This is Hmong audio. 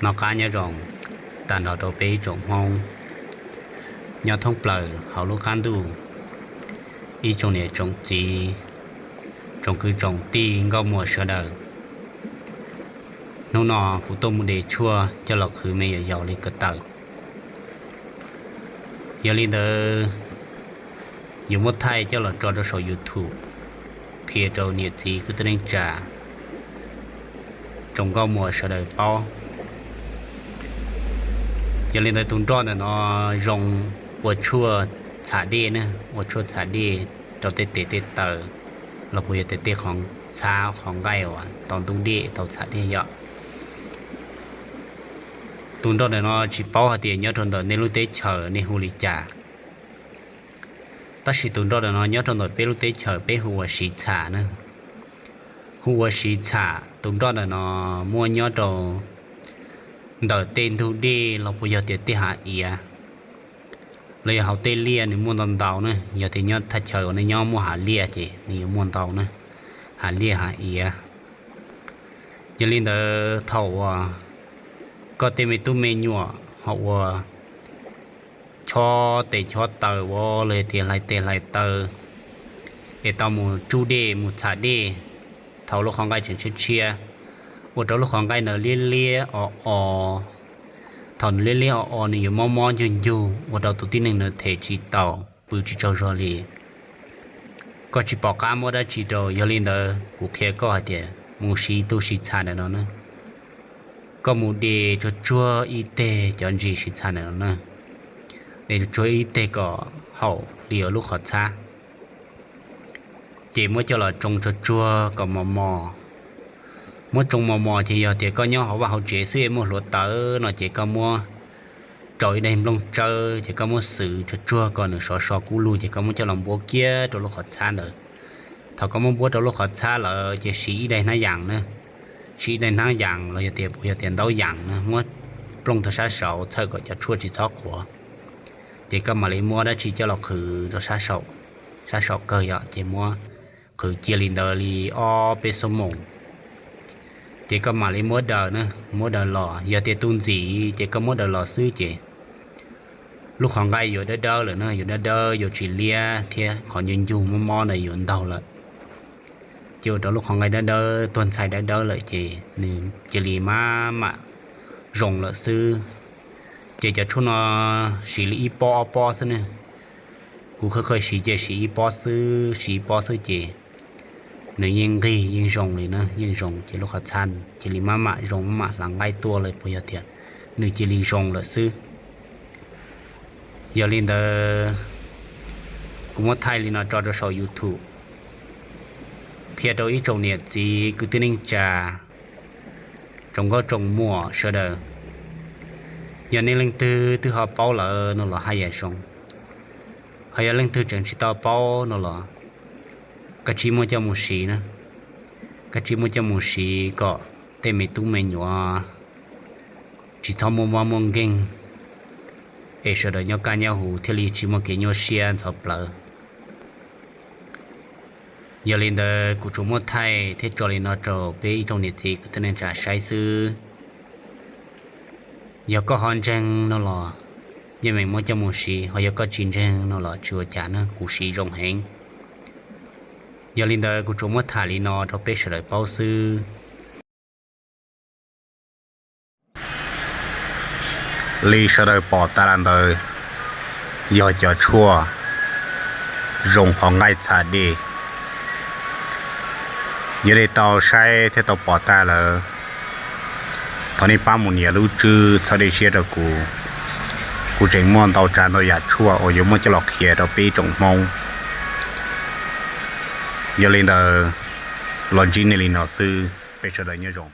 Noj qab nyob zoo tag nrho rau peb ib tsoom Hmoob nyob thoob plaws hauv lub qab ntuj, ib tsoom niam tsoom txiv, tsoom kwv tsoom tij nkauj muam sawv daws. Hnub no kuv tuaj mus de tshuaj coj los qhwv me nyuam yaus li ko taw. Yog li ntawd, yuav muab thaij coj los tso rau saum YouTube, qhia rau niam txiv kwv tij neej tsa, tsoom nkauj muam sawv daws paub. Yog li ntawd, tus nroj ntawm no zoo ua tshuaj txhav dej ne, ua tshuaj txhav dej rau tej tes tej taw los puas yog tej qhov txhab qhov nqaij uas tau ntub dej tau txhav dej yom. Tus nroj ntawm no tsis paub hais tias nyob rau ntawm nej lub teb chaws nej hu li cas, tab sis tus nroj ntawm no nyob rau ntawm peb lub teb chaws peb hu ua siv txham na. Hu ua siv txham, tus nroj ntawm no muaj nyob rau ntawm tej ntug dej los puas yog tias tej hav iav, los yog hauv tej liaj nws muaj ntau ntau na. Yog tias nyob thaj chaw uas nej nyob muaj hav liaj ces nws yuav muaj ntau na, hav liaj hav iav. Yog li ntawd, thaum uas koj tej me tub me nyuam ho ua chob tes chob taw ua los yog tias hlais tes hlais taw es tau mus tsuj dej mus txham dej, thaum lub qhov nqaij tseem tshiab tshiab, ua rau lub qhov nqaij ntawd liab liab o o. Thaum nws liab liab o o nws yuav mob mob ncuj ncug ua rau tus tib neeg ntawd them tsis taus pw tsis tsaug zog li. Koj tsis pom qab muab dab tsi rau, yog li ntawd kuv qhia koj hais tias mus siv tus siv txha ntawm no na. Koj mus de tsuag tsuag ib teg cov ntsis siv txha ntawm no na, de tsuag tsuag ib teg kom haum li lub qhov txhab, ces muab coj los tsoo tsuag tsuag kom mos mos. Muab tsoo mos mos ces yog tias koj nyob hauv vaj hauv tsev xwb es muaj hluav taws no ces koj muab rau ib daim nplooj tsawb ces koj muab xwb tsuag tsuag kom nws sov so kub lug ces koj muab coj los npuab kiag rau lub qhov txhab ntawd. Thaum koj muab npuab rau lub qhov txhab lawm ces siv ib daim hnab yas na, siv ib daim hnab yas los yog tias puas yog tias ntaub yas na, muab plooj rau sab saud txhawm kom cov tshuaj tsis txhob qhuav. Ces koj mam li muab dab tsi coj los qhwv rau sab saum, sab saum kawg yom, ces muab qhwv cia li ntawd li ob peb xuab moos. Ces koj mam li muab daws na, muab daws los, yog tias tu ntxim ces koj muab daws los xwb ces lub qhov nqaij yuav dawb dawb lawm na, yuav dawb dawb yuav tsis liab thiab qhov ncuj ncug mob mob ntawd yuav ntaug lawm. Ces ua rau lub qhov nqaij dawb dawb tuag ntxhais dawb dawb lawm ces nws cia li maj mam zoo lawm xwb. Ces cov tshuaj no siv li ib pob ob pob xwb ne. Kuv qhib qhib siv ces siv ib pob xwb, siv ib pob xwb ces nws yeej nqig yeej zoo li na, yeej zoo ces lub qhov txhab cia li maj mam zoo maj mam hlav nqaij tuaj lawm puas yog tias nws cia li zoo lawm xwb. Yog li ntawd, kuv muab thaij li no tso rau saum YouTube, qhia rau ib tsoom niam txiv kwv tij neej tsa, tsoom nkauj tsoom muam sawv daws. Yog nej leej twg twb ho paub lawm no los haj yam zoo, ho yog leej twg tseem tsis tau paub no los koj tsis muaj coj mus siv na, koj tsis muaj coj mus siv kom tej me tub me nyuam tsis txhob muaj mob muaj nkeeg, es sawv daws nyob kaj nyob huv thiaj li tsis muaj kev nyuaj siab ntxhov plawv. Yog li ntawd kuv tsuas muab thaij thiab tso li no rau peb ib tsoom niam txiv kwv tij neej tsa saib xwb. Yog koj ho ntseeg no los yeej meem muab coj mus siv, ho yog koj tsis ntseeg no los tsis ua cas na, kuv siv zoo heev. Yog li ntawd kuv tsuas muab tham li no rau peb sawv daws paub xwb. Li sawv daws pom tas ntawd yog cov tshuaj zoo qhov nqaij txha dej. Yog nej tau saib thiab tau pom tas lawm, thov nej pab mus nias lub tswb txhawb dej siab rau kuv. Kuv tseem muaj ntau tsav ntau yam tshuaj uas yuav muab coj los qhia rau peb ib tsoom Hmoob. Yog li ntawd, los ntsib nej li no xwb, peb sawv daws nyob zoo.